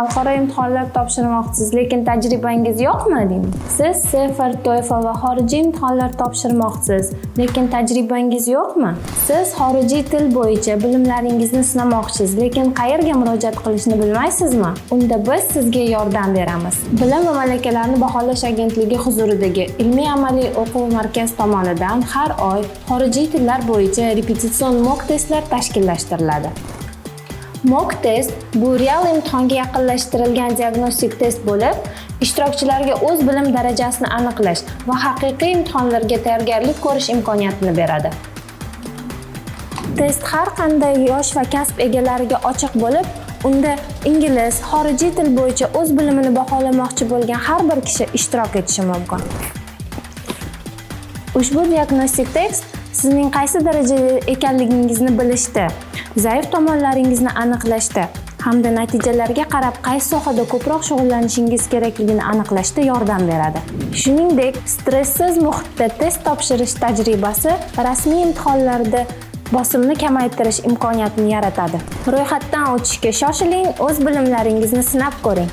Xalqaro imtihonlar topshirmoqchisiz, lekin tajribangiz yo'qmi deyman. Siz CEFR, TOEFL va xorijiy imtihonlar topshirmoqchisiz, lekin tajribangiz yo'qmi? Siz xorijiy til bo'yicha bilimlaringizni sinamoqchisiz, lekin qayerga murojaat qilishni bilmaysizmi? Unda biz sizga yordam beramiz. Bilim va malakalarni baholash agentligi huzuridagi ilmiy-amaliy o'quv markaz tomonidan har oy xorijiy tillar bo'yicha repetitsion mock testlar tashkillashtiriladi. Mock test bu real imtihonga yaqinlashtirilgan diagnostik test bo'lib, ishtirokchilarga o'z bilim darajasini aniqlash va haqiqiy imtihonlarga tayyorgarlik ko'rish imkoniyatini beradi. Test har qanday yosh va kasb egalariga ochiq bo'lib, unda ingliz, xorijiy til bo'yicha o'z bilimini baholamoqchi bo'lgan har bir kishi ishtirok etishi mumkin. Ushbu diagnostik test sizning qaysi darajada ekanligingizni bilishda, zaif tomonlaringizni aniqlashda hamda natijalarga qarab qaysi sohada ko'proq shug'ullanishingiz kerakligini aniqlashda yordam beradi. Shuningdek, stressiz muhitda test topshirish tajribasi rasmiy imtihonlarda bosimni kamaytirish imkoniyatini yaratadi. Ro'yxatdan o'tishga shoshiling, o'z bilimlaringizni sinab ko'ring.